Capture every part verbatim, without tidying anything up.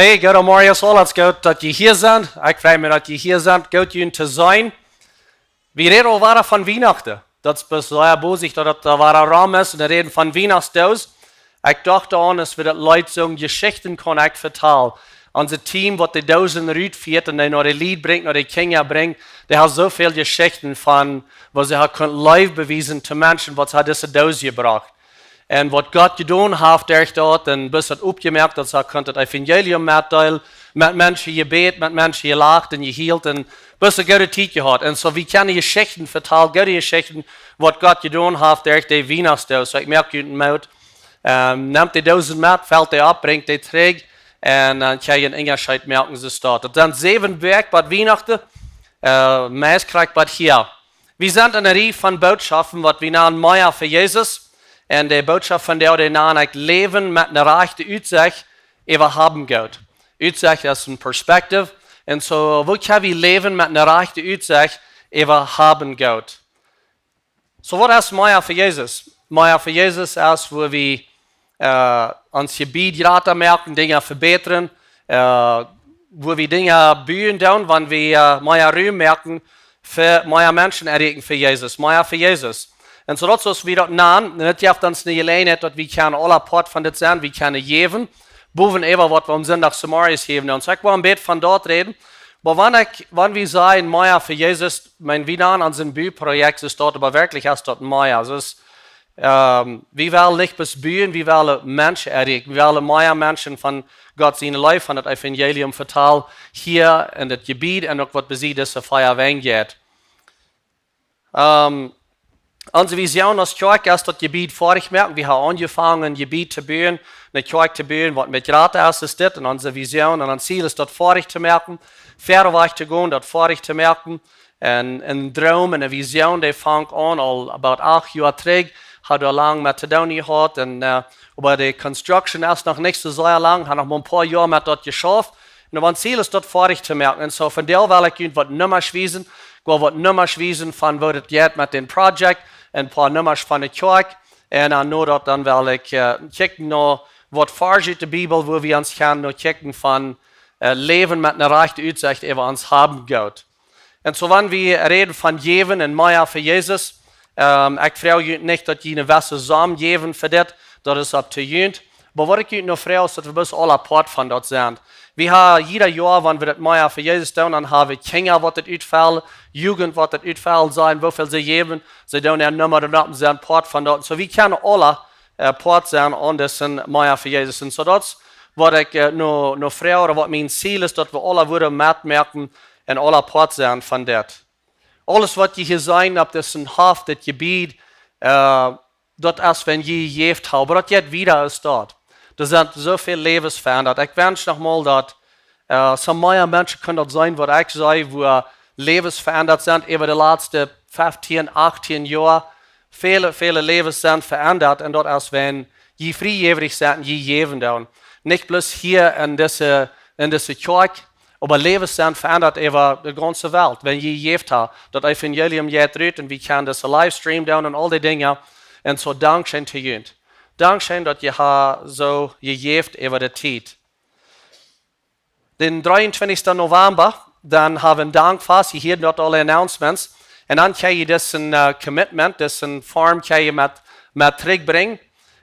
Hey, goodemorjes aula, daut es goot daut jie hia sent. Ekj frei mie daut jie hia sent. Goot junt to seenen. Wie räden aul wada von Wienachten. Daut es bloos sea bosich daut daut doa wada rom es un wie räden von Wienachtsdoos. Ekj docht doaraun, aus wie daut Leet sungen, Jeschichten kaun ekj vetalen. Ons Team waut de Doosen rutfieet un dee no de Lied brinjt, no de Kjinja brinjt, dee haft soo väl Jeschichten von, woo see haft kunt Leew bewiesen to Menschen, waut see haft dise Doos jebrocht. Un waut Gott jedonen haft derch daut, un bloos haft oppjemoakt daut see kunnen daut Evangelium metdeelen, met Menschen jebät, met Menschen jelacht un jeheelt un bloos eene goode Tiet jehaut. Un soo, wie kjennen Jeschichten vetalen, goode Jeschichten, waut Gott jedonen haft derch de Wienachts-Doos. Soo, ekj moak junt Moot. Ähm, nemt de Doosen met, felt dee opp, brinjt dee trigj. Un dan kjenn jie een Unjascheet moaken, soo steit daut. Daut sent säwen Wäakj bat Wienachten. Äh, meist krakjt bat hia. Wie sent en eene Rieej von Bootschoften, waut wie nanen Mea fa Jesus. Un de Bootschoft von dee, dee nanen ekj Läwen met eene rajchte Utsecht äwa Habengoot. Utsecht es een Perspective. Un soo, woo kjenn wie läwen met eene rajchte Utsecht äwa Habengoot? Soo, waut es Mea fa Jesus? Mea fa Jesus es, woo wie äh, ons Jebied jrata moaken, Dinja vebätren, äh, woo wie Dinja buen doonen, wan wie, äh, mea Rum moaken fa mea Menschen erreichen fa Jesus, Mea fa Jesus. Un soo daut, soo aus wie daut nanen, un daut jeft ons eene Jeläajenheit daut wie kjennen aula Poat von dit sennen, wie kjennen jäwen, bowen äwa waut wie aum Sindach zemorjes jäwen. Un soo, ekj well een bät von daut räden, oba wan ekj, wan wie sajen Mea fa Jesus, ekj meen, wie nanen ons Buprojekt, es daut, oba werkjlich es daut mea. Soo es Ähm, wie wellen nich bloos buen, wie wellen Menschen erreichen. Wie wellen mea Menschen von Gott siene Leew, von daut Evangelium vetalen, hia en dit Jebied un uk waut bie dise Fia aunjeit. Ähm, onse Vision aus Kjoakj es daut Jebied foadich moaken. Wie haben aunjefongen, een Jebied to buen, eene Kjoakj to buen, waut met jrata es aus dit. Un onse Vision un ons Ziel es daut foadich to moaken, wieda wajch to gonen, daut foadich to moaken. Un een Droom un eene Vision, dee funk aun aul about acht Joa trigj. Haud doa lang met to doonen jehaut. Un, äh, oba de construction es noch nich soo sea lang. Haud noch mau een poa Joa met daut jeschauft. Un ons Ziel es daut foadich to moaken. Un soo, vondoag well ekj junt waut Nummasch wiesen. Ekj well waut Nummasch wiesen von woo daut jeit met dän Project. Un een poa Nummasch von de Kjoakj. Un, äh, no daut dan well ekj, äh, kjikjen no waut Varsch ut de Bibel, woo wie ons kjennen no kjikjen von, äh, Läwen met eene rajchte Utsecht äwa ons Habengoot. Un soo, wan wie räden von jäwen un Mea fa Jesus, ähm, ekj froag junt nich daut jie eene jewesse Som jäwen fa dit, daut es up to junt. Oba waut ekj junt nu froag es daut wie bloos aula Poat von daut sent. Wie haben jieda Joa, wan wie daut Mea fa Jesus doonen, dan haben wie Kjinja waut daut utfelt, Jugend waut daut utfelt, seenen woo väl see jäwen, see doonen äa Numma doa nopp un sent Poat von daut. Soo, wie kjennen aula, äh, Poat sennen aun disen Mea fa Jesus. Un soo daut es waut ekj, äh, nu, nu froag, ooda waut mien Ziel es, daut wie aula wudden metmoaken un aula Poat sennen von dit. Aules waut jie hia seenen opp disen Hoff, dit Jebied, äh, daut es wan jie jejäft haben. Oba daut jeit wieda aus daut. Doa sent soo väl Läwes veendat. Ekj wensch noch mol daut, äh, soo mea Menschen kunnen daut seenen waut ekj see, woo Läwes veendat sent äwa de latste feftieen, achtieen Joa. Väle, väle Läwes sent veendat un daut es wan jie friejäwich sent un jie jäwen doonen. Nich bloos hia en dise, en dise Kjoakj, oba Läwes sent veendat äwa de gaunze Welt. Wan jie jejäft haben, daut Evangelium jeit rut un wie kjennen disen Livestream doonen un aul dee Dinja. Un soo, dankscheen to junt. Dankscheen daut jie haben soo jejäft äwa de Tiet. Dän dreeuntwintichsten November, dan haben wie een Dankfast. Jie hieren daut aule Announcements. Un dan kjenn jie disen, äh, Commitment, disen Form kjenn jie met, met trigjbrinjen.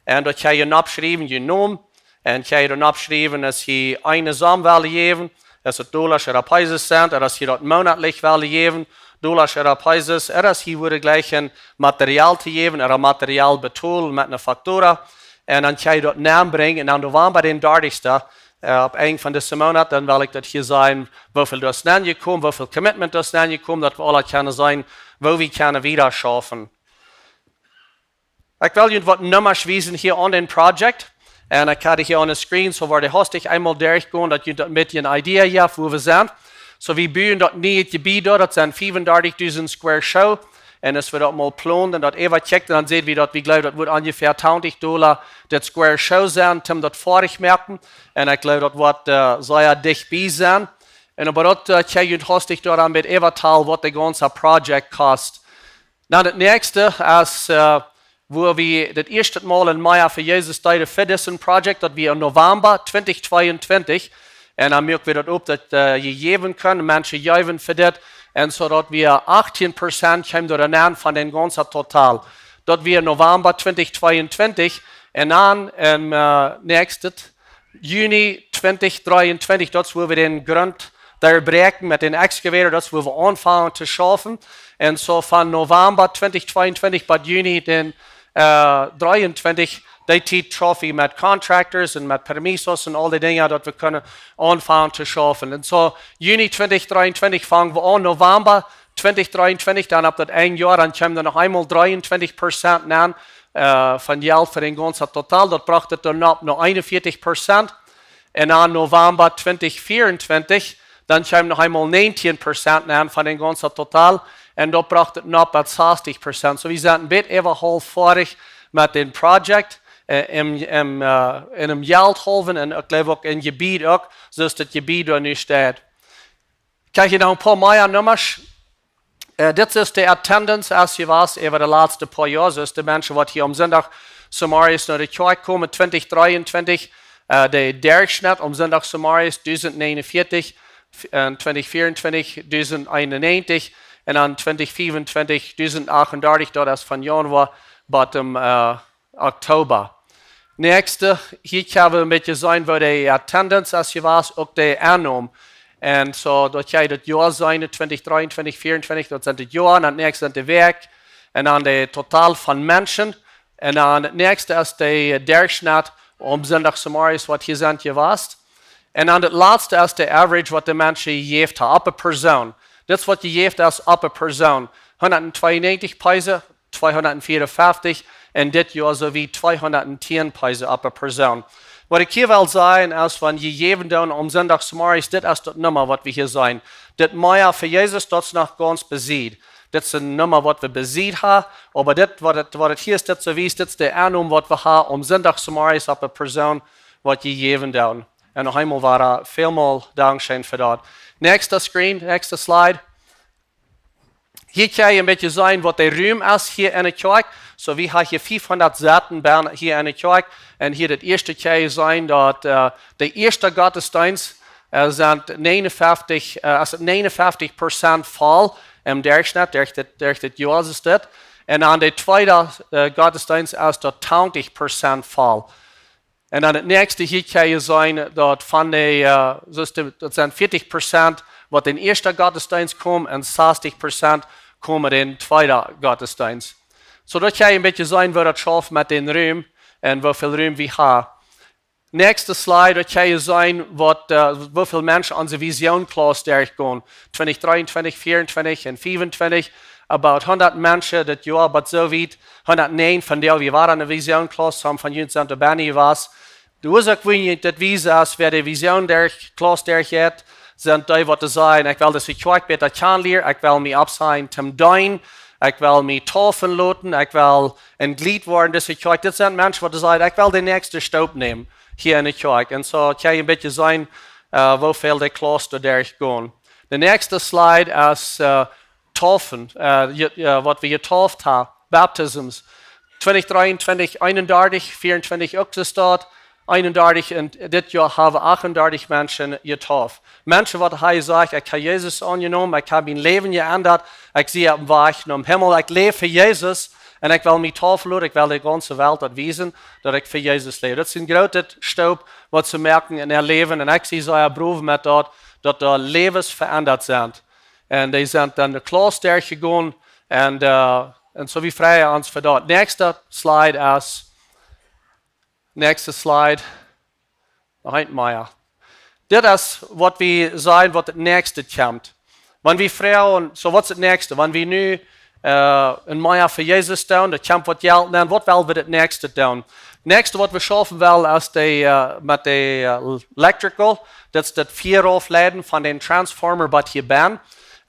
Un doa kjenn jie noppschriewen, june Nomen. Un kjenn jie doa noppschriewen, aus jie eene Som wellen jäwen, aus et Dollasch ooda Pesos sent, ooda aus jie daut monatlich wellen jäwen, Dollasch ooda Pesos, ooda aus jie wudden jleichen Material to jäwen, ooda Material betolen met eene Faktura. Un dan kjenn jie daut nenbrinjen un dan doa wan bie dän dartichsten, äh, opp Enj von disen Moonat, dan well ekj daut hia sajen, woo väl doa es nenjekomen, woo väl Commitment doa es nenjekomen, daut wie aula kjennen seenen, woo wie kjennen wieda schaufen. Ekj well junt waut Nummasch wiesen hia aun dän Project. Un ekj hab dee hia aun de Screen, soo woa wie haustich eemol derchgonen, daut junt daut een bät eene Idee jeft, woo wie sent. Soo, wie buen daut niee Jebied doa, daut sent fiefundartichtausend square Schoo. Un aus wie daut mol plonen un daut äwa kjikjten, dan säden wie daut, wie jleewen, daut woat onjefäa twintich Dolla daut square Schoo sennen, om daut foadich moaken. Un ekj jleew, daut woat, äh, sea dicht bie sennen. Un oba daut, äh, kjenn jie haustich doaraun met äwa vetalen, waut de gaunze Project kost. Nu, daut näakjste es, äh, woo wie daut ieeschte Mol een Mea fa Jesus deeden fa disen Project, daut wia en November twintich tweeuntwintich. Un dan muak wie daut opp, daut äh, jie jäwen kjennen, Menschen jäwen fa dit. Un soo daut wie achtieen Prozent kjeemen doa nenn von dän gaunzen Total. Daut wia November twintich tweeuntwintich. Un dan em äh, näakjsten Juni twintich dreeuntwintich, daut es wua wie dän Grunt doa bräakjen met dän Excavator, daut es wua wie aunfangen to schaufen. Un soo von November twintich tweeuntwintich bat Juni dän äh, dreeuntwintich, dee Tiet schauf wie met Contractors un met Permisos un aul dee Dinja, daut wie kjennen aunfangen to schaufen. Un soo Juni twintich dreeuntwintich fungen wie aun, November twintich dreeuntwintich, dan opp daut eene Joa, dan kjeemen doa noch eemol dreeuntwintich Prozent nenn äh, von Jelt fa dän gaunzen Total. Daut brocht et dan opp no eenunvieetich Prozent. Un dan November twintich veeuntwintich, dan kjeemen noch eemol näajentieen Prozent nenn von dän gaunzen Total. Un daut brocht et opp bat sastich Prozent. Soo, wie sent een bät äwa haulf foadich met dän Project äh, em, em, äh, en em Jelt haulwen un ekj jleew uk em Jebied uk, soo aus daut Jebied doa nu steit. Kjikj hia noch een poa mea Nummasch. Äh, dit es de Attendance aus jewast äwa de latste poa Joa, soo aus de Menschen waut hia aum Sindach zemorjes no de Kjoakj komen, twintich dreeuntwintich, äh, de Derchschnett aum Sindach zemorjes dusent näajenunvieetich, f- äh, twintich veeuntwintich dusent eenunäajentich un dan twintich veeuntwintich dusent achtundartich, daut es von Januar bat em äh, Oktober. Näakjste, hia kjenn wie een bät seenen woo de Attendance es jewast, uk de Ennom. Un soo daut jie daut Joa seenen, twintich dreeuntwintich, veeuntwintich, daut sent de Joa, un daut näakjste sent de Wäakj, un dan de Total von Menschen, un dan daut näakjste es de Derchschnett aum Sindach zemorjes waut hia sent jewast. Un dan daut latste es de Average waut de Menschen jejäft haben, opp eene Persoon. Dit es waut jejäft es opp eene Persoon. Hundat tweeunnäajentich Peso, tweehundat vieeunfeftich, un dit Joa soo aus tweehundat tieen Peso opp eene Persoon. Waut ekj hia well sajen es, wan jie jäwen doonen aum Sindach zemorjes, dit es daut Numma waut wie hia seenen. Dit mea fa Jesus, daut es noch gaunz besied. Dit es een Numma waut wie besied haben, oba dit waut et, waut et hia es, dit soo aus dit es de Ennom waut wie haben aum Sindach zemorjes opp eene Persoon waut jie jäwen doonen. Un noch eemol wada välmol Dankscheen fa daut. Näakjste Screen, näakjste Slide. Hia kjenn jie een bät seenen waut de Rum es hia enne Kjoakj. Soo, wie haben hia fiefhundat Setten bie hia enne Kjoakj. Un hia daut ieeschte kjenn jie seenen daut äh, de ieeschte Gottesdeenst äh, sent näajenunfeftich, äh, es näajenunfeftich Prozent voll em Derchschnett, derch dit, derch dit Joa es dit. Un dan de tweede äh, Gottesdeenst es daut twintich Prozent voll. Un dan daut näakjste hia kjenn jie seenen daut von de, äh, soo aus de, daut sent veatich Prozent waut dän ieeschten Gottesdeenst komen un sastich Prozent komen dän tweeden Gottesdeenst. Soo daut kjenn jie een bät seenen woo daut schauft met dän Rum un woo väl Rum wie haben. Näakjste Slide, daut kjenn jie seenen waut äh, woo väl Menschen onse Vision Class derchgonen. Twintich dreeuntwintich, veeuntwintich un fiewentwintich. About hundat Menschen dit Joa, oba soo wiet, hundat näajen von dee, wie wieren enne Vision Class, some von junt sent doa bie jewast. De Uasoak wuarom ekj dit wies es, wäa de Vision derch, Class derchjeit, sent dee waut sajen: Ekj well dise Kjoakj bäta kjanen lieren, ekj well mie oppsajen toom deenen, ekj well mie deepen loten, ekj well een Jlied woaren dise Kjoakj. Dit sent Menschen waut sajen: Ekj well de näakjste Stap nämen hia enne Kjoakj. Un soo kjenn jie een bät seenen äh, woo väl de Class doa derchgonen. De näakjste Slide es äh, Deepen, äh, je, äh, waut wie jedeept haben, Baptisms. Twintich dreeuntwintich, eenundartich, veeuntwintich uk soo staut, eenundartich, un dit Joa haben achtundartich Menschen jedeept. Menschen waut haben jesajcht: Ekj hab Jesus aunjenomen, ekj hab mien Läwen jeendat, ekj sie oppem Wajch nom Himmel, ekj läw fa Jesus un ekj well mie deepen loten, ekj well de gaunze Welt daut wiesen daut ekj fa Jesus läw. Daut es een grootet Stap waut see moaken en äa Läwen un ekj sie sea proud met daut, daut doa Läwes veendat sent. Un dee sent dan de Class derchjegonen un äh, un soo wie freien ons fa daut. Näakjste Slide es, näakjste Slide. Noch een mea. Dit es waut wie seenen waut daut näakjste kjemt. Wan wie froagen, soo waut es daut näakjste? Wan wie nu äh, een mea fa Jesus doonen, daut kjemt waut Jelt nenn, waut well wie daut näakjste doonen? Näakjste waut wie schaufen wellen es de, äh, met de äh, Electrical, daut es daut Vieaufleiden von dän Transformer waut hia bie.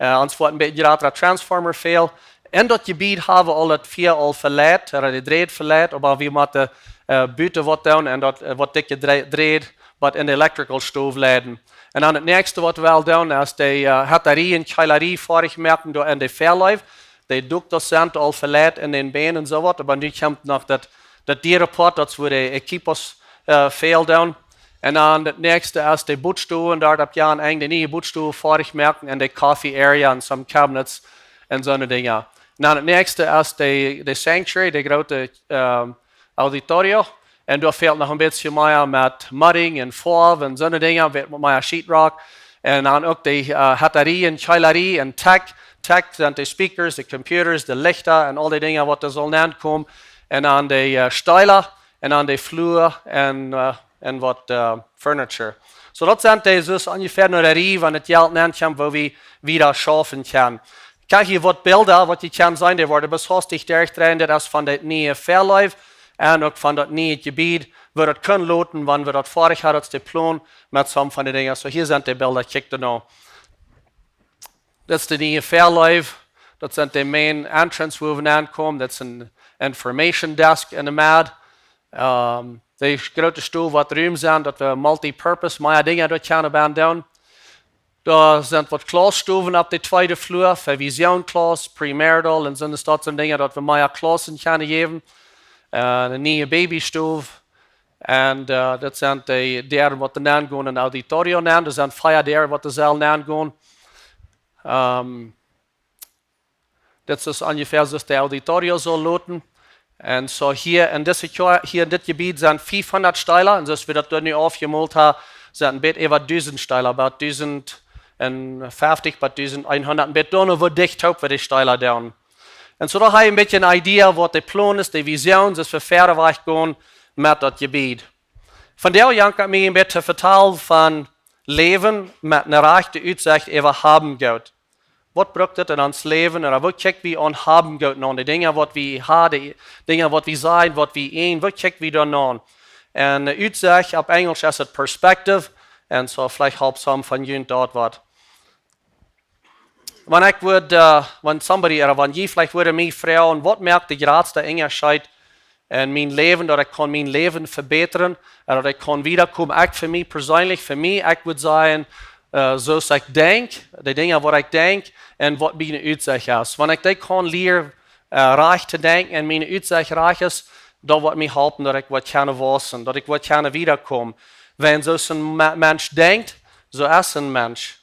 Äh, ons woat een bät jrata Transformer fälen. En daut Jebied haben wie aul daut Vea aul veleit, ooda de Drot veleit, oba wie motten äh, buten waut doonen un daut äh, waut dikje Dre- Drot waut en de Electrical Stow leiden. Un dan daut näakjste waut wie wellen doonen es de äh, Hettarie un Kjeelarie foadich moaken doa en de Väaleew. De Dukjtasch sent aul veleit en dän Bän un soo waut, oba nu kjemt noch daut, daut Dierepoat, daut es wua de Equipos äh, fälen doonen. Un dan daut näakjste es de Bootstow, doa opp jant Enj de niee Bootstow foadich moaken un de coffee area un some cabinets un soone Dinja. Un dan daut näakjste es de, de sanctuary, de groote, ähm, auditorio. Un doa fält noch een bät mea met mudding un Foaw un soone Dinja, waut mea sheetrock. Un dan uk de, äh, Hettarie un Kjeelarie un tech. Tech sent de speakers, de computers, de Lichta un aul dee Dinja waut doa sellen nenkomen. Un dan de, äh, Steela un dan de Flua un, äh, un waut, äh, furniture. Soo daut sent dee, soo onjefäa no de Rieej, wan daut Jelt nenkjemt, woo wie wieda schaufen kjennen. Kjikj hia waut Bilda, waut jie kjennen seenen, dee woaren bloos hastich derchdreien, daut es von daut niee Fairlife un uk von daut niee Jebied, woo daut kunn loten, wan wie daut foadich hauden, daut es de Plon met some von de Dinja. Soo hia sent de Bilda, kjikj doa no. Daut es de niee Fairlife, daut sent de main entrance, woo wie aunkomen, daut es een information desk in de Med. Ähm, de groote Stow waut Rum sent, daut wie multipurpose, mea Dinja doa kjennen bie doonen. Doa sent waut Klausstowen opp de tweede Flua, fa Vision Class, premarital un soone Sort von Dinja, daut wie mea Klaussen kjennen jäwen. Äh, eene niee Babystow. Un, äh, daut sent de Däaren waut doa nengonen, een auditorio nenn. Doa sent vea Däaren waut doa sellen nengonen. Ähm, Daut es onjefäa soo aus de auditorio saul loten. Un soo hia en dise Kjoakj, hia en dit Jebied sent fiefhundat Steela. Un soo aus wie daut doa nu aufjemolt haben, sent een bät äwa dusent Steela, about dusent un feftich bat dusent eehundat, een bät doa no woo dicht toop wie de Steela doonen. Un soo doa hab jie een bät eene Idee waut de Plon es, de Vision, soo aus wie wieda wajch gonen met daut Jebied. Vondoag jankat mie een bät to vetalen von Läwen met eene rajchte Utsecht äwa haben Gott. Waut brukt daut en ons Läwen? Ooda woo kjikj wie aun haben Gott no? De Dinja waut wie haben, de Dinja waut wie seenen, waut wie eenen, woo kjikj wie doa no? Un, äh, Utsecht, opp Enjlisch es daut perspective. Un soo veleicht halpt some von junt daut waut. Wan ekj wudd, äh, wan somebody, ooda wan jie veleicht wudden mie froagen, waut moakt de jratste Unjascheet en mien Läwen, daut ekj kaun mien Läwen vebätren un daut ekj kaun wiedakomen. Ekj fa mie perseenlich, fa mie, ekj wudd sajen, äh, soo aus ekj denkj, de Dinja waut ekj denkj un waut miene Utsecht es. Wan ekj dee kaun lieren, äh, rajcht to denkjen un miene Utsecht rajcht es, daut woat mie halpen daut ekj woa kjennen wausen, daut ekj woa kjennen wiedakomen. Wan soo aus een Me-, Mensch denkjt, soo es een Mensch.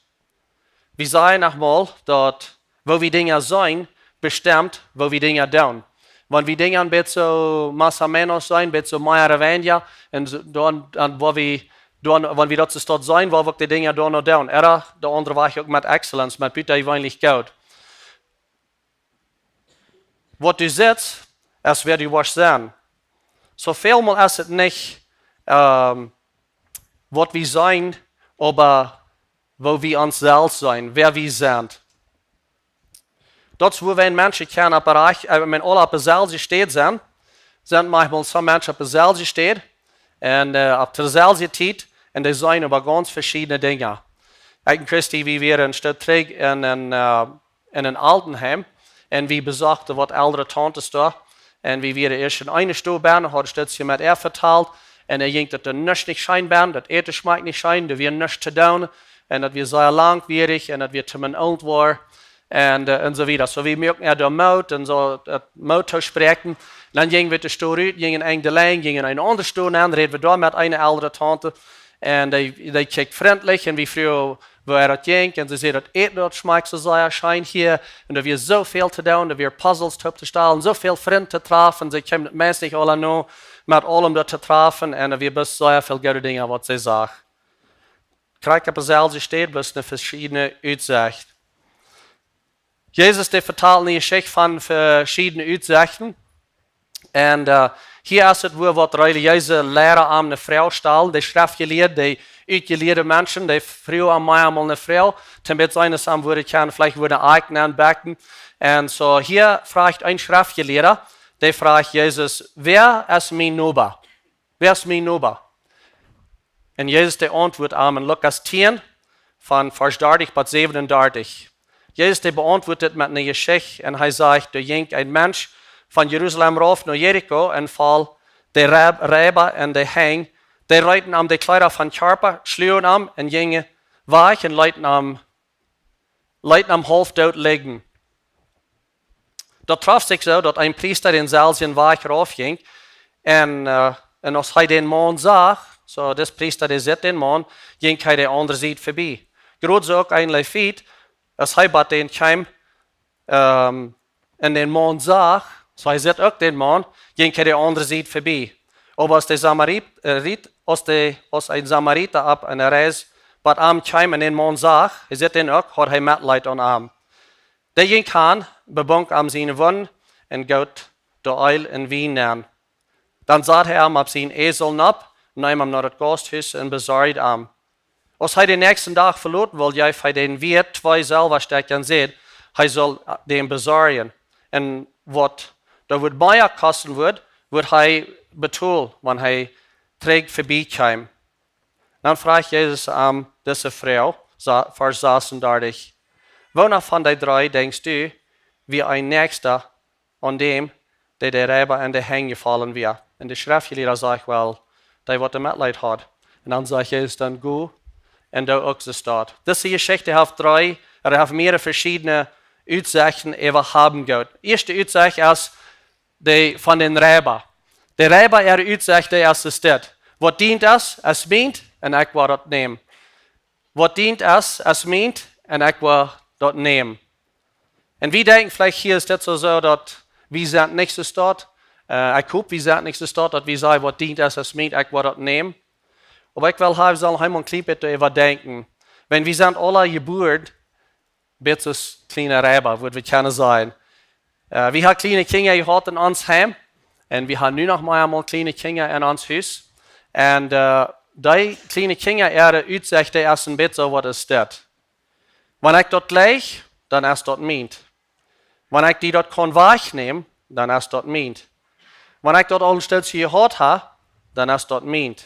Wie sajen noch mol, daut woo wie Dinja seenen, bestemt woo wie Dinja doonen. Wan wie Dinja een bät soo más o menos seenen, een bät soo mea ooda weinja, un soo, dan, dan woo wie, dan, wan wie daut soo staut seenen, woo wie uk de Dinja doano doonen. Ooda de aundre Wajch uk met excellence, met butajeweenlich goot. Waut du sitst, es wäa du woascht sennen. Soo väl mol es daut nich, ähm, waut wie seenen, oba woo wie ons selfst seenen, wäa wie sent. Daut es woo wie Menschen kjennen opp de rajcht-, äh, wan wie aula opp deselwje Städ sent, sent maunchmol some Menschen opp deselwje Städ un, äh, opp deselwje Tiet un dee seenen oba gaunz veschiedne Dinja. Ekj un Christy, wie wieren een Stoot trigj en een, äh, en een Altenheim un wie besochten waut eldre Tauntes doa. Un wie wieren ieescht en eene Stow bennen, hauden een Stootje met äa vetalt. Un doa jinkj daut doa nuscht nich scheen bennen, daut Äten schmakjt nich scheen, doa wia nuscht to doonen. Un daut wia sea langwierich un daut wia to mien oolt woaren. Un, äh, un soo wieda. Soo wie muaken äa doa Moot un soo, äh, Moot toospräakjen. Dan jinjen wie de Stow rut, jinjen en de Lien, jinjen en eene aundre Stow nenn, räden wie doa met eene eldre Taunte. Un dee, dee kjikjt frintlich un wie fruagen, woo äa daut jinkj. Un see säd, daut Äten, daut schmakjt soo sea scheen hia. Un doa wia soo väl to doonen, doa wia Puzzles toop to stalen, soo väl Frind to trafen. See kjeem daut meist nich aula no, met aulem daut to trafen. Un doa wia bloos sea väl goode Dinja waut see sach. Krakjt opp deselwje Städ, bloos eene veschiedne Utsecht. Jesus, dee vetalt eene Jeschicht von veschiedne Utsechten. Un, äh, hia es daut, woo waut relijeese Liera am eene Froag stalen, de Schreftjelieede, de utjelieede Menschen, dee fruagen am mea mol eene Froag, toom bät seenen, aus am wudden kjennen, veleicht wudden Akjen aunbekjen. Un soo, hia froagt een Schreftjelieeda, dee froagt Jesus, wäa es mien Noba? Wäa es mien Noba? Un Jesus, dee auntwuat am en Lukas tieen, von Varsch dartich bat säwenundartich. Jesus, dee beauntwuat dit met eene Jeschicht un hee sajcht, doa jinkj een Mensch von Jerusalem rauf no Jericho un foll de Reib-, Reiba un de Henj, dee reeten am de Kjleeda vom Kjarpa, schluagen am un jinjen wajch un leeten am leeten am haulf doot lijen. Daut trof sikj soo, daut een Priesta dänselwjen Wajch rauf jinkj. Un, äh, un aus hee dän Maun sach, So, dis Priesta, dee sitt dän Maun, jinkj hee de aundre Sied verbie. Krakjt soo uk een Levit, aus hee bie dän kjeem, ähm, un dän Maun sach, so hee sitt uk dän Maun, jinkj hee de aundre Sied verbie. Oba aus de Samarit, äh, Riet, aus de, aus een Samarita opp eene Reis bie am kjeem un dän Maun sach, hee sitt dän uk, haud hee Metleet aun am. Dee jinkj han, bebunk am siene Wunden un goot doa Eelj un Wien nenn. Dan sad hee am opp sienen Esel nopp, neem am no daut Gausthus un besorjd am. Aus hee dän näakjsten Dach veloten wull, jeef hee dän Wieet twee Selwastekja un säd, hee sull dän besorjen. Un waut daut wudd mea kosten wudd, wudd hee betolen, wan hee trigj verbie kjeem. Dan fruach Jesus am dise Froag, sa-, Varsch sasuntachentich: Woona von dee dree, denkjst du, wia een Näakjsta aun däm, dee de Reiba enne Henj jefollen wia? Un de Schreftjelieede säden: Well, dee waut de Metleet haud. Un dan säd Jesus: Dan go un doo uk soo. Dise Jeschicht haft dree, ooda haft mearere veschiedne Utsajen äwa Habgoot. Ieeschte Utsaj es dee von dän Reiba. De Reiba äare Utsaj es dit: Waut dient es, es mient, un ekj woa daut nämen. Waut dient es, es mient, un ekj woa daut nämen. Un wie denkjen veleicht hia es dit soo, soo daut wie sent nich soo staut. Äh, ekj hop, wie sent nich soo staut, daut wie sajen: Waut dient es, es mient, ekj woa daut nämen. Oba ekj well hia, wie sellen hia mol een kjlien bät äwa denkjen. Wan wie sent aula jebuaren, bät aus kjliene Reiba, wudd wie kjennen sajen. Äh, wie haben kjliene Kjinja jehaut en ons Heim. Un wie haben nu noch mau eemol kjliene Kjinja en ons Hus. Un, äh, dee kjliene Kjinja äare Utsaj es een bät soo waut es dit: Wan ekj daut jlikj, dan es daut mient. Wan ekj die daut kaun wajchnämen, dan es daut mient. Wan ekj daut aul een Stootje jehaut hab, dan es daut mient.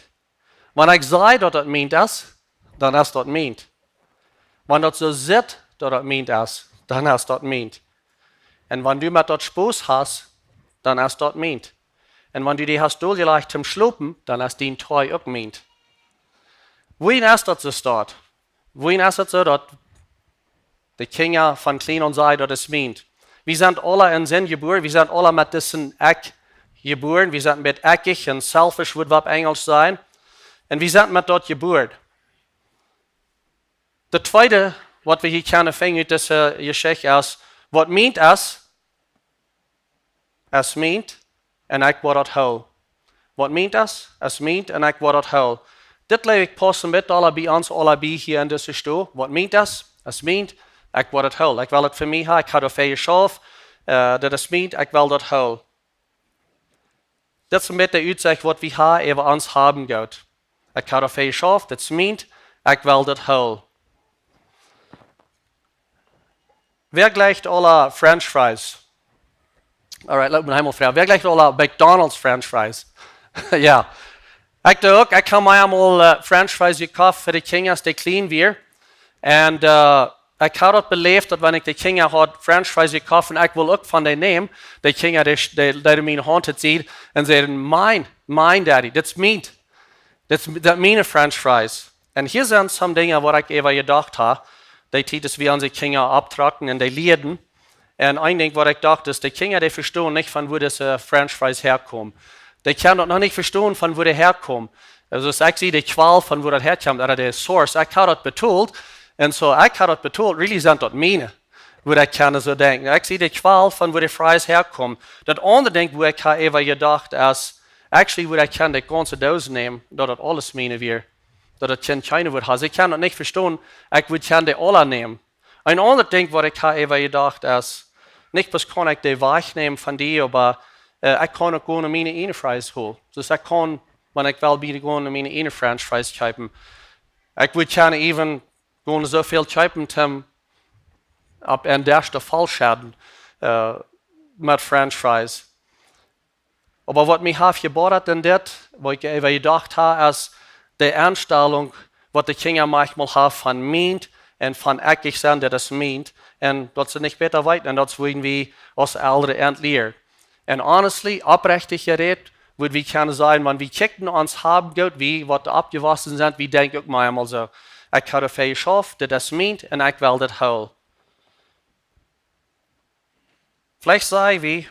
Wan ekj saj daut daut mient es, dan es daut mient. Wan daut soo sitt daut daut mient es, dan es daut mient. Un wan du met daut Spos hast, dan es daut mient. Un wan du die hast doljelajcht toom schlopen, dan es dien Toi uk mient. Wuarom es daut soo staut? Wuarom es daut soo daut de Kjinja von kjlien aun sajen daut es mient? Wie sent aula en Sind jebuaren, wie sent aula met disen Ekj jebuaren, wie sent met ekjich un selfish, wudd wie opp Enjlisch sajen. Un wie sent met daut jebuaren. Daut tweede, waut wie hia kjennen finjen ut dise Jeschicht es, waut mient es, es mient, un ekj woa daut hoolen. Waut mient es, es mient, un ekj woa daut hoolen. Dit jleew ekj paust een bät aula bie ons aula bie hia en dise Stow. Waut mient es, es mient, ekj woa daut hoolen. Ekj well et fa mie haben, ekj hab doafäa jeschauft, äh, daut es mient, ekj well daut hoolen. Daut es een bät de Utsaj waut wie haben äwa ons Habgoot. Ekj hab doafäa jeschauft, daut es mient, ekj well daut hoolen. Wäa jlikjt aula French Fries? Alright, lot mie eemol froagen. Wäa jlikjt aula McDonald's French Fries? Jo. Ekj doo uk, ekj hab mie eemol, äh, French Fries jekoft fa de Kjinja, aus dee kjlien wieren. Un, äh, ekj hab daut beläft, daut wan ekj de Kjinja haud French Fries jekoft un ekj wull uk von dee nämen, de Kjinja, dee, dee, dee mien Haunt haud sien un säden: Mien, mien, Daddy, daut es mient. Daut, daut miene French Fries. Un hia sent some Dinja waut ekj äwa jedocht hab, dee Tiet aus wie onse Kjinja opptrocken un dee lieeden. Un een Dinkj waut ekj docht es, de Kjinja, dee vestonen nich von wua dise French Fries häakomen. Dee kjennen daut noch nich vestonen von wua dee häakomen. Aulsoo aus ekj sie, de Kjwal von wua daut häakjemt, ooda de source, ekj hab daut betolt. Un soo, ekj hab daut betolt, really sent daut miene. Wua ekj kaun soo denkjen. Ekj sie de Kjwal von wua de Fries häakomen. Daut aundre Dinkj wua ekj hab äwa jedocht es, actually, wua ekj kaun de gaunze Doos nämen, daut daut aules miene wia. Daut daut kjeen, kjeena wudd haben. See kjennen daut nich vestonen, ekj wudd kaun dee aula nämen. Een aundret Dinkj waut ekj hab äwa jedocht es, nich bloos kaun ekj dee wajchnämen von die, oba, äh, ekj kaun uk gonen miene eejne Fries holen. Soo ekj kaun, wan ekj well, bie gonen miene eejne French Fries kjeepen. Ekj wudd kaun even gonen soo väl kjeepen, toom opp een Desch doa voll schedden, äh, met French Fries. Oba waut mie haft jeboddat en dit, waut ekj äwa jedocht hab, es de Enstalunk, waut de Kjinja maunchmol haben von mient un von ekjich sennen, daut es mient, un daut see nich bäta weeten, un daut wudden wie aus Elren ent lieren. Un honestly, oprechtich jerät, wudd wie kjennen sajen, wan wie kjikjen ons Habgoot, wie waut oppjewossen sent, wie denkjen uk mau eemol soo: Ekj hab doafäa jeschauft, dit es mient, un ekj well daut hoolen. Veleicht saj wie,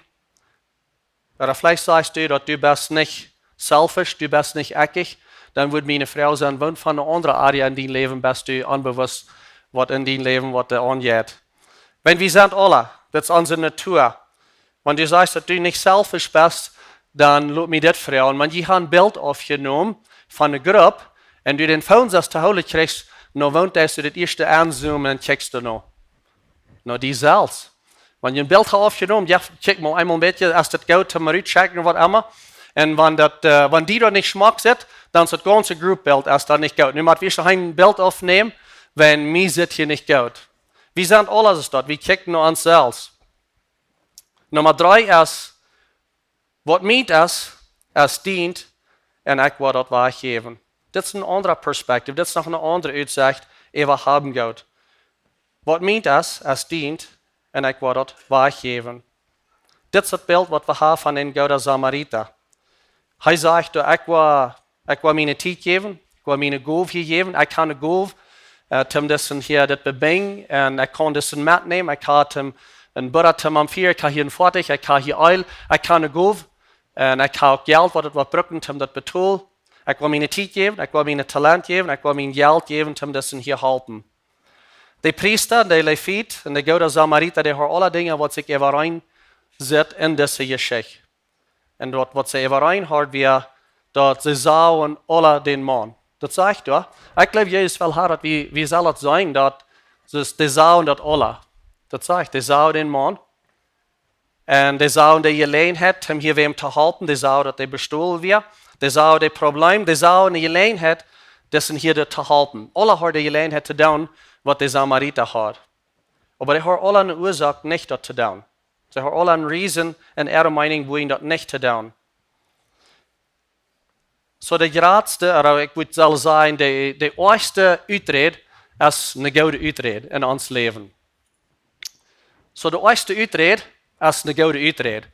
ooda veleicht sajst du, daut du best nich selfish, du best nich ekjich, dan wudd miene Froag sennen: Waut fa eene aundre Area en dien Läwen best du onbewusst, waut en dien Läwen, waut doa aunjeit? Wan wie sent aula, daut es onse Natua. Wan du sajchst, daut du nich selfish best, dan lot mie dit froagen. Wan jie haben een Bilt oppjenomen von eene Grupp un du dän Phone sest to hoolen kjrichst, no woont deist du daut ieeschte aunzoomen un kjikjst du no? No die selfst. Wan jie een Bilt haben oppjenomen, jo, kjikj mol eemol een bät, es daut goot, mol rut checken, waut emma. Un wan daut, äh, wan die daut nich schmock sitt, dan es daut gaunze Gruppbilt, es daut nich goot. Nu mott wie ieescht een Bilt oppnämen, wan mie sitt hia nich goot. Wie sent aula soo, daut wie kjikjen no ons selfst. Numma dree es, waut mient es, es dient, un ekj woa daut wajchjäwen. Dit es eene aundre Perspektiew, dit es noch eene aundre Utsicht, äwa haben Gott. Waut mient es, es dient, un ekj woa daut wajchjäwen. Dit es daut Bilt, waut wie haben von dän gooden Samarita. Hee sajcht: "Du, ekj woa, ekj woa miene Tiet jäwen, ekj woa miene Gow hia jäwen, ekj kaun eene Gow, äh, toom disen hia dit bebinjen, un ekj kaun disen metnämen, ekj kaun toom een Buddha toom aunfieren, ekj kaun hia een Foatich, ekj kaun hia Eelj, ekj kaun eene Gow, un ekj kaun uk Jelt, waut et woat brucken, toom daut betolen. Ekj woa miene Tiet jäwen, ekj woa miene Talent jäwen, ekj woa mien Jelt jäwen, toom disen hia halpen." De Priesta, de Levit un de gooda Samarita, dee hauden aule Dinja, waut sikj äwareen sitt en dise Jeschicht. Un daut, waut see äwareen hauden, wia, daut see sagen aula dän Maun. Daut sajcht doa. Ekj jleew, Jesus well haben, daut wie, wie sellen daut seenen, daut, daut dee sagen daut aula. Daut sajcht, dee sagen dän Maun. Un dee sagen de Jeläajenheit, om hia wäm to halpen, dee sagen, daut dee bestolen wia. Dee sagen daut Problem, dee sagen de Jeläajenheit, disen hia to halpen. Aula hauden de Jeläajenheit to doonen, waut de Samarita haud. Oba dee hauden aula eene Uasoak, nich daut to doonen. See hauden aula een reason en äare Meenunk, wuarom daut nich to doonen. Soo, de jratste, ooda ekj mott sellen sajen, de, de oajchste Uträd es eene goode Uträd en ons Läwen. Soo, de oajchste Uträd es eene goode Uträd.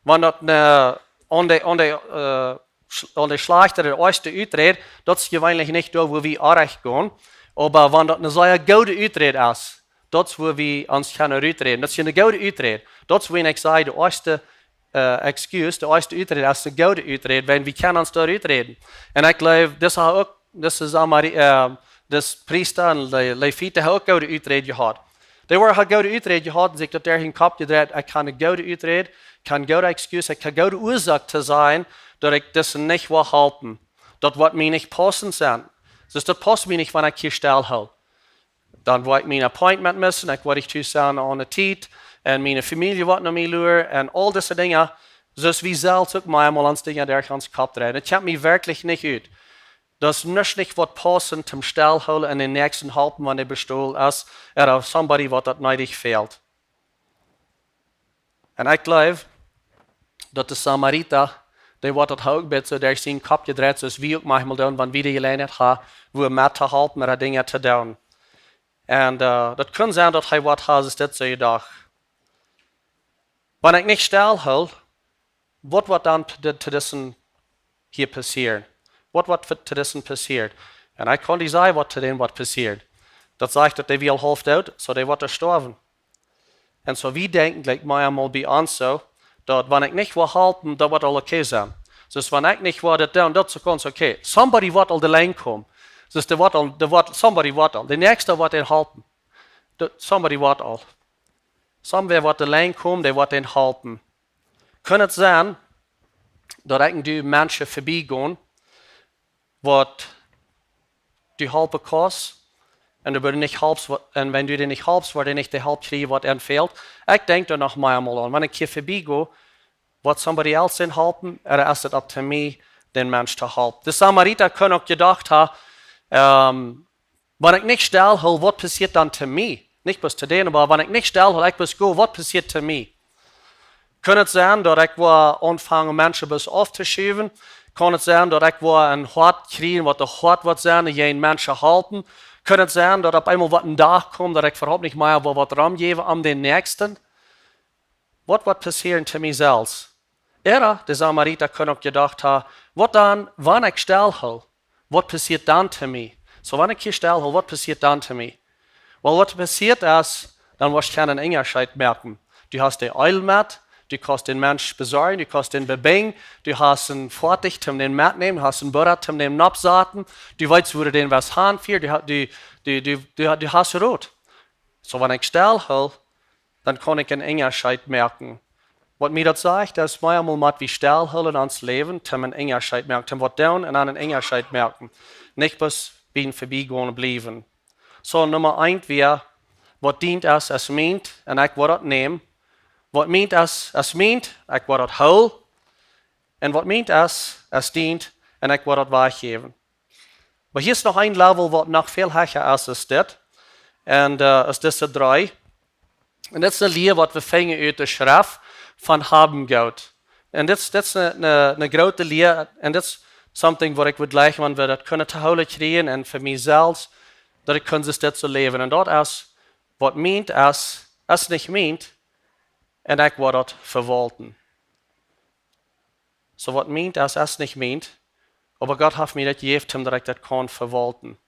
Wan daut eene, aun de, aun de, äh, sch-, aun de schlajchte, de oajchste Uträd, daut es jeweenlich nich doa, wua wie oajch gonen. Oba wan daut eene sea goode Uträd es, daut es, wua wie ons kjennen ruträden. Daut es eene goode Uträd. Daut es, wua ekj saj, de oajchste, äh, excuse, de oajchste Uträd es eene goode Uträd, wan wie kjennen ons doa ruträden. Un ekj jleew, dise haud uk, dise Samari-, äh, dise Priesta un Le-, Leviten hauden uk goode Uträd jehaut. Dee hauden goode Uträd jehaut un sikj daut derch äa Kopp jedreit: "Ekj kaun eene goode Uträd, kaun eene goode excuse, ekj kaun eene goode Uasoak to sajen, daut ekj disen nich woa halpen. Daut woat mie nich paussen sennen. Soo, daut pausst mie nich, wan ekj hia stell hol. Dan woa ekj mien Appointment missen, ekj woa nich tus sennen aun de Tiet, un miene Famielje woat no mie luren, un aul dise Dinja." Soo aus wie selfst uk mau emol ons Dinja derch ons Kopp dreien. Daut kjemt mie werkjlich nich ut. Daut es nuscht nich, waut pausst toom stell hoolen un dän Näakjsten halpen, wan hee bestolen es, ooda somebody, waut daut needich fält. Un ekj jleew, daut de Samarita, dee woat daut uk een bät soo derch sienen Kopp jedreit, soo aus wie uk mau emol doonen, wan wie de Jeläajenheit haben, wua met to halpen, ooda Dinja to doonen. Un, äh, daut kunn sennen, daut hee woat haben, es dit soo jedocht: "Wan ekj nich stell hol, waut woat dan to, to disen hia passieren? Waut woat fa-, to disen passieren?" Un ekj kaun die sajen, waut to dän woat passieren. Daut sajcht, daut dee wia aul haulf doot, soo dee woat stoawen. Un soo, wie denkjen, jlikj mau emol bie ons soo, daut wan ekj nich woa halpen, daut woat aul okay sennen. Soo, wan ekj nich woa daut doonen, daut es gaunz okay. Somebody woat aul de Lien komen. Soo, dee woat aul, dee woat, somebody woat aul. De Näakjsta woat dän halpen. De, somebody woat aul. Somewhere woat de Lien komen, dee woat dän halpen. Kunn et sennen, daut ekj un du Menschen verbie gonen, waut du halpen kaust, un du nich halpst, wa-, un wan du dee nich halpst, woat dee nich de Help kjrieen, waut an fält. Ekj denkj doa noch mau emol aun. Wan ekj hia verbie go, woat somebody else dän halpen, ooda es et opp to mie, dän Mensch to halpen? De Samarita kunn uk jedocht haben, ähm, wan ekj nich stell hol, waut passieet dan to mie? Nich bloos to dän, oba wan ekj nich stell hol, ekj bloos go, waut passieet to mie? Kunn et sennen, daut ekj woa aunfangen, Menschen bloos auftoschaufen? Kaun et sennen, daut ekj woa een Hoat kjrieen, waut doa hoat woat sennen, jäajen Menschen halpen? Kunn et sennen, daut opp eemol woat een Dach komen, daut ekj äwahaupt nich mea woa waut romjäwen aun dän Näakjsten? Waut woat passieren to mie selfst? Ooda de Samarita kunn uk jedocht haben, waut dan, wan ekj stell hol? Waut passieet dan to mie? Soo, wan ekj hia stell hol, waut passieet dan to mie? Well, waut passieet es, dan woascht du kjeenen Unjascheet moakjen. Du hast de Eelj met, Du kaust dän Mensch besorjen, du kaust dän bebinjen, du hast een Foatich toom dän metnämen, du hast een Boot toom dän noppsaten, du weetst, wua du dän waut han fieescht, du, ha- du, du, du, du, du hast Rot. Soo, wan ekj stell hool, dan kaun ekj een Unjascheet moaken. Waut mie daut sajcht, daut es mea mol met wie stell hoolen en ons Läwen, toom een Unjascheet moaken, toom waut doonen un dan een Unjascheet moaken. Nich bloos bie een Verbiegonen bliewen. Soo, Numma eent wia, waut dient es, es mient, un ekj woa daut nämen. Waut mient es, es mient, ekj woa daut hoolen. Un waut mient es, es dient, un ekj woa daut wajchjäwen. Oba hia es noch een Level, waut noch väl hecha es aus dit. Un, äh, aus dise dree. Un dit es eene Lia, waut wie finjen ut de Schreft von Haben Gott. Un dit, dit es eene, eene, eene groote Lia. Un dit es something, waut ekj wudd jleichen, wan wie daut kunnen to hoolen kjrieen un fa mie selfst, daut ekj kunn dit soo läwen. Un daut es, waut mient es, es nich mient, un ekj woa daut vewaulten. Soo, waut mient es, es nich mient, oba Gott haft mie daut jejäft, om daut ekj daut kaun vewaulten.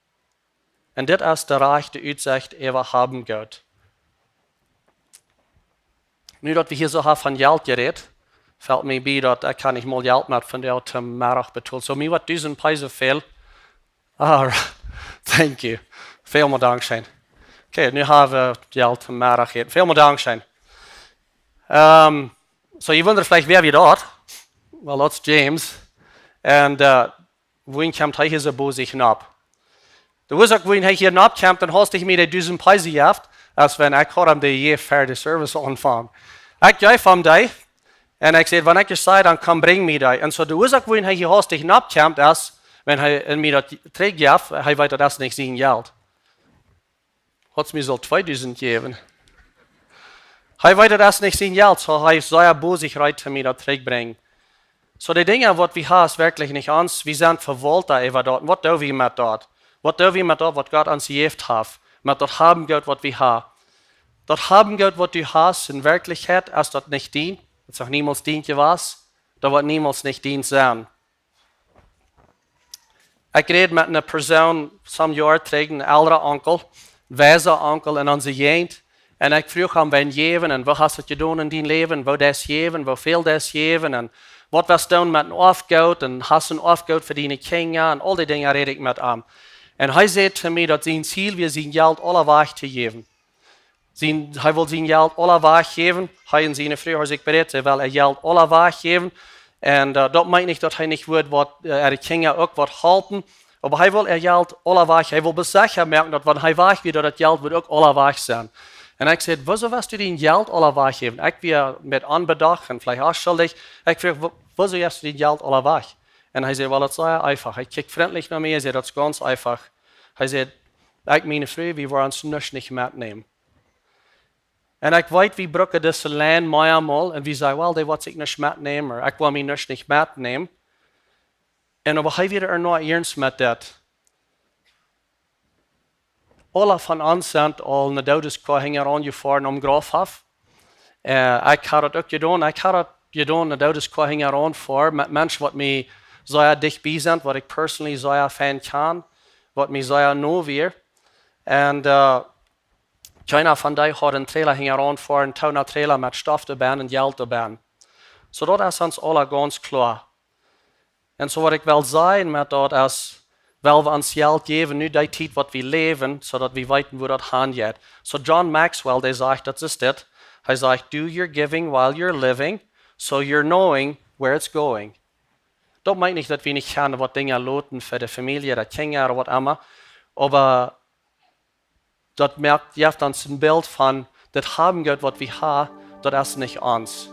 Un dit es de rajchte Utsecht äwa Haben Gott. Nu daut wie hia soo haben von Jelt jerät, felt mie bie, daut ekj kaun nich mol Jelt met von de Auto Merach betolen. Soo, mie woat dusent Peso fälen. Ah, thank you. Välmol dankscheen. Okay, nu haben wie Jelt met Rachel. Välmol dankscheen. Ähm, soo, jie wundren veleicht, wäa wia daut? Well, daut es James. Un, äh, wuarom kjemt hee hia soo bosich nopp? De Uasoak, wuarom hee hia nopp kjemt, dan hast du mie dee dusent Peso jejäft, aus wan ekj haud am dee jejäft ver de Service aunfunk. Ekj jeef am dee, un ekj säd, wan ekj es, dan komm, brinj mie dee. Un soo, de Uasoak, wuarom hee hia hastich nopp kjemt, es, wan hee mie daut trigjjeft, hee weet, daut es nich sien Jelt. Haud mie soo tweedusent jäwen. Hee weet, daut es nich sien Jelt, soo hee es sea bosich reed, mie daut trigjbrinjen. Soo, de Dinja, waut wie haben, es werkjlich nich ons. Wie sent Vewaulta äwa daut. Un waut doo wie met daut? Waut doo wie met daut, waut Gott ons jejäft haft? Met daut Haben Gott, waut wie haben? Daut Haben Gott, waut du hast, en Werkjlichkjeit es daut nich dient. Daut es noch niemols dient jewast. Daut woat niemols nich dient sennen. Ekj räd met eene Persoon, some Joa trigj, een elra Onkel, wiesa Onkel en onse Jäajent. Un ekj fruach am wäajen jäwen, un waut hast du jedonen en dien Läwen, woo deist jäwen, woo väl deist jäwen, un waut west doonen met een Oafgoot, un hast een Oafgoot fa diene Kjinja, un aul dee Dinja räd ekj met am. Un hee säd to mie, daut sien Ziel wia, sien Jelt aulawajch to jäwen. Sien, hee wull sien Jelt aulawajch jäwen, hee un siene Fru hauden sikj berät, see wellen äa Jelt aulawajch jäwen. Un, äh, daut meent nich, daut hee nich wudd waut, äh, äare Kjinja uk waut halpen. Oba hee wull äa Jelt aulawajch, hee wull bloos secha moaken, daut wan hee wajch wia, daut daut Jelt wudd uk aulawajch sennen. Un ekj säd: "Wuarom west du dien Jelt aulawajch jäwen?" Ekj wia met onbedocht un veleicht uk schuldich. Ekj fruach: "Wuarom west du dien Jelt aulawajch?" Un hee säd: "Well, daut es sea eefach." Hee kjikjt frintlich no mie, hee säd: "Daut es gaunz eefach." Hee säd: "Ekj un miene Fru, wie woaren ons nuscht nich metnämen." Un ekj weet, wie brucken dise Lien meamol un wie sajen: "Well, dee woat sikj nuscht metnämen, ooda ekj well mie nuscht nich metnämen." Un oba hee wia ea noch iernst met dit. Aule von ons sent aul no Doodeskoa hinjaraun jefoaren aum Graufhoff. Äh, ekj haud daut uk jedonen. Ekj haud daut jedonen, no Doodeskoa hinjaraun foaren met Menschen, waut mie sea dicht bie sent, waut ekj personally sea fein kjan, waut mie sea no wia. Un, äh, kjeena von dee haud een Trailer hinjaraun foaren, een Trailer met Stoff doabennen un Jelt doabennen. Soo daut es ons aula gaunz kloa. Un soo waut ekj well sajen met daut es, well wie ons Jelt jäwen nu dee Tiet waut wie läwen, soo daut wie weeten, wua daut han jeit. Soo John Maxwell, dee sajcht, daut es dit. Hee sajcht: "Do your giving while you're living, so you're knowing where it's going." Daut meent nich, daut wie nich kjennen waut Dinja loten fa de Famielje, de Kjinja ooda waut emma. Oba daut moakt, jeft ons een Bilt von daut Haben Gott, waut wie haben, daut es nich ons.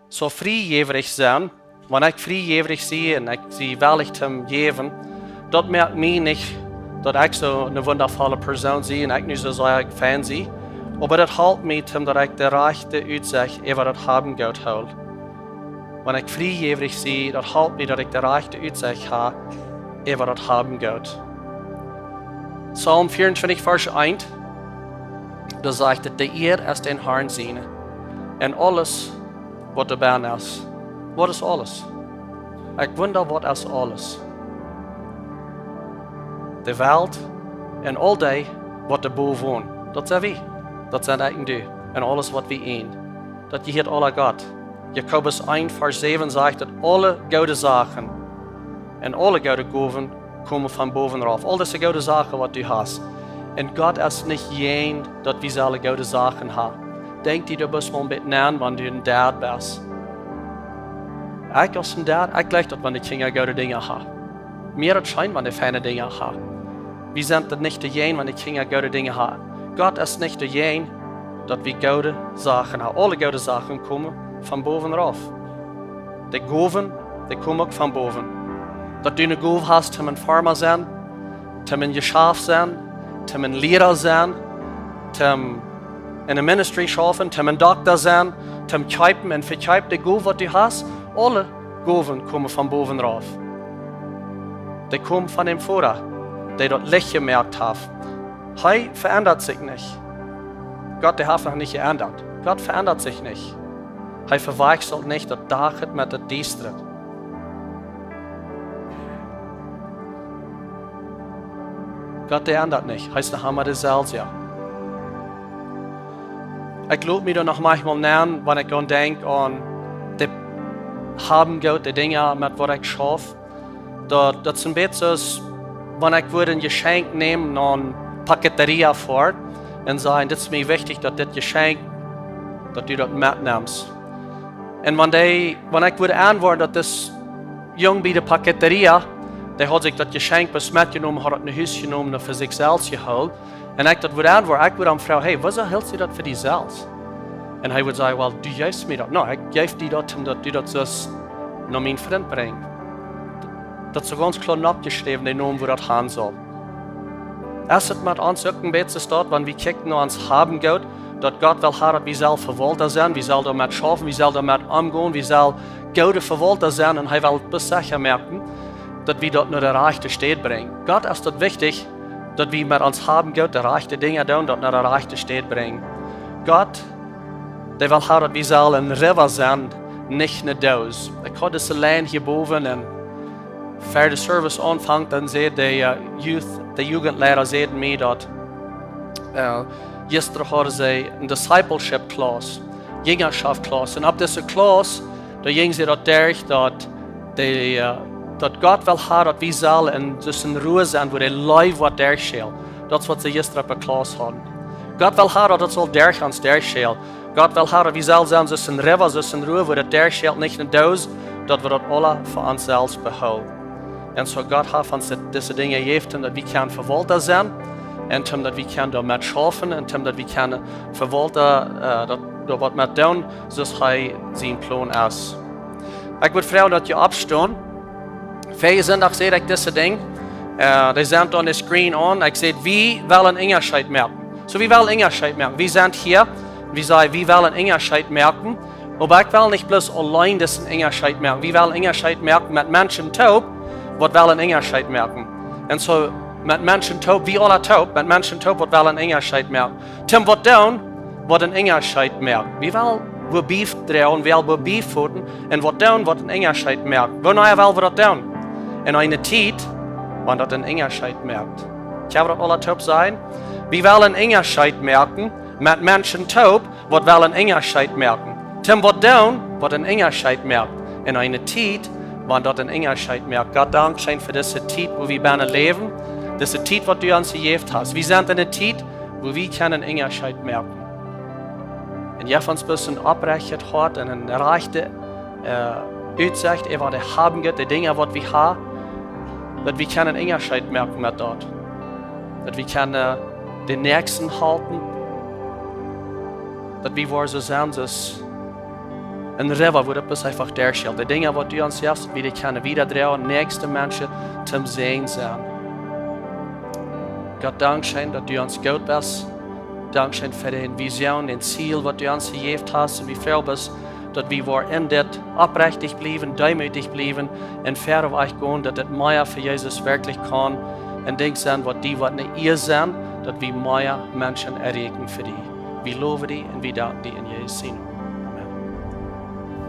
Soo friejäwrich sennen, wan ekj friejäwrich sie un ekj sie wellich toom jäwen, daut moakt mie nich, daut ekj soo eene wundavolle Persoon sie un ekj nu soo sea fein sie. Oba daut halpt mie, toom daut ekj de rajchte Utsecht äwa daut Haben Gott hool. Wan ekj friejäwrich sie, daut halpt mie, daut ekj de rajchte Utsecht hab äwa daut Haben Gott. Psalm vierundzwanzig, Varsch eent, doa sajcht et: "De Ieed es dän Harn siene, un aules, waut doabennen es." Waut es aules? Ekj wunda, waut es aules? De Welt un aul dee, waut doa bowen wonen. Daut sent wie. Daut sent ekj un du. Un aules, waut wie eenen. Daut jehieet aula Gott. Jakobus eent Varsch säwen sajcht, daut aule goode Sachen un aule goode Gowen komen von bowen rauf. Aul dise goode Sachen, waut du hast. Un Gott es nich jäajen, daut wie sellen goode Sachen haben. Denkj die doa bloos mol een bät no, wan du een Dad best. Ekj aus een Dad, ekj jleich daut, wan de Kjinja goode Dinja haben. Mie daut scheen, wan dee feine Dinja haben. Wie sent daut nich doajäajen, wan de Kjinja goode Dinja haben. Gott es nich doajäajen, daut wie goode Sachen haben. Aule goode Sachen komen von bowen rauf. De Gowen, dee komen uk von bowen. Daut du eene Gow hast, om een Farma sennen, om een Jeschaft sennen, om een Liera sennen, om en een Ministry schaufen, om een Dokta sennen, om kjeepen un vekjeepen, de Gow, waut du hast, aule Gowen komen von bowen rauf. Dee komen von däm Voda, dee daut Licht jemoakt haft. Hee veendat sikj nich. Gott, dee haft noch nich jeendat. Gott veendat sikj nich. Hee vewajchselt nich daut Dach met daut Diestaret. Gott, dee endat nich. Hee es noch emma deeselwja. Ekj lot mie doa noch mauncheenmol nenn, wan ekj dan denkj aun de Haben Goot, de Dinja, met waut ekj schauf. Daut, daut es een bät soo aus, wan ekj wudd een Jeschenkj nämen no eene Paketeria foaren un sajen, dit es mie wichtich, daut dit Jeschenkj, daut du daut metnemst. Un wan dee, wan ekj wudd auntwuaden, daut dis Jung bie de Paketeria, dee haud sikj daut Jeschenkj bloos metjenomen, haud daut no Hus jenomen un fa sikj selfst jehoolen. Un ekj daut wudd auntwuaden, ekj wudd am froagen: "Hey, wuarom hilst du daut fa die selfst?" Un hee wudd sajen: "Well, du jeefst mie daut." "No, ekj jeef die daut, om daut du daut sust no mienen Frint brinjen." Daut es soo gaunz kloa oppjeschräwen, de Nomen, wua daut gonen saul. Es et met ons uk een bät soo, daut, wan wie kjikjen no ons Haben Goot, daut Gott well haben, daut wie sellen Vewaulta sennen, wie sellen doamet schaufen, wie sellen doamet omgonen, wie sellen goode Vewaulta sennen, un hee well bloos secha moaken, daut wie daut no de rajchte Städ brinjen. Gott es daut wichtich, daut wie met ons Haben Goot de rajchte Dinja doonen, daut no de rajchte Städ brinjen. Gott, dee well haben, daut wie sellen een River sennen, nich eene Doos. Ekj haud dise Lien hia bowen un ver de Service aunfunk, dan säd de, äh, Youth, de Jugendleiter säd mie daut, äh, jistren hauden see eene Discipleship Class, Jinjaschaft Class. Un opp dise Class, doa jinjen see daut derch, daut de, äh, daut Gott well haben, daut wie sellen en, dus en Ru sennen, wua de Leew woat derchschälen. Daut es waut see jistren opp de Class hauden. Gott well haben, daut daut saul derch ons derchschälen. Gott well haben, daut wie sellen sennen, dus en River, dus en Ru, wua daut derchschält, nich eene Doos, daut wie daut aula fa ons selfst behoolen. Un soo Gott haft ons dit, dise Dinja jejäft, om daut wie kjennen Vewaulta sennen, un om daut wie kjennen doamet schaufen, un om daut wie kjennen Vewaulta, äh, daut, doa waut met doonen, soo aus hee sien Plon es. Ekj wudd froagen, daut jie oppstonen. Väajen Sindach säd ekj dise Dinja, äh, dee sent aun de Screen aun. Ekj säd, wie wellen Unjascheet moaken. Soo, wie wellen Unjascheet moaken. Wie sent hia, wie sajen, wie wellen Unjascheet moaken. Oba ekj well nich bloos auleen disen Unjascheet moaken. Wie wellen Unjascheet moaken met Menschen toop, waut wellen Unjascheet moaken. Un soo met Menschen toop, wie aula toop, met Menschen toop, waut wellen Unjascheet moaken. Toom waut doonen, waut een Unjascheet moakt. Wie wellen wua biedroagen, wie wellen wua biefoten, un waut doonen, waut een Unjascheet moakt. Wanea wellen wie daut doonen? En eene Tiet, wan daut een Unjascheet moakt. Kjenn wie daut aula toop sajen? Wie wellen een Unjascheet moaken met Menschen toop, waut wellen een Unjascheet moaken. Toom waut doonen, waut een Unjascheet moakt. En eene Tiet, wan daut een Unjascheet moakt. Gott, dankscheen fa dise Tiet, wua wie bennen läwen. Dise Tiet, waut du ons jejäft hast. Wie sent en eene Tiet, wua wie kjennen een Unjascheet moaken. Un jeff ons bloos een oprechtet Hoat un eene rajchte, äh, Utsecht äwa de Haben Goot, de Dinja, waut wie haben, daut wie kjennen een Unjascheet moaken met daut. Daut wie kjennen, äh, dän Näakjsten halpen. Daut wie woaren soo sennen, soo aus een River, wua daut bloos eefach derchschält. De Dinja, waut du ons jefst, wie dee kjennen wiedadroagen, näakjste Menschen toom Säajen sennen. Gott, dankscheen, daut du ons goot best. Dankscheen fa de Vision, daut Ziel, waut du ons jejäft hast. Un wie froagen bloos, daut wie woaren en dit oprechtich bliewen, deemootich bliewen un wieda wajch gonen, daut dit mea fa Jesus werkjlich kaun een Dinkj sennen, waut die waut ne Ea sennen, daut wie mea Menschen erreichen fa die. Wie lowen die un wie danken die en Jesus sienen Nomen.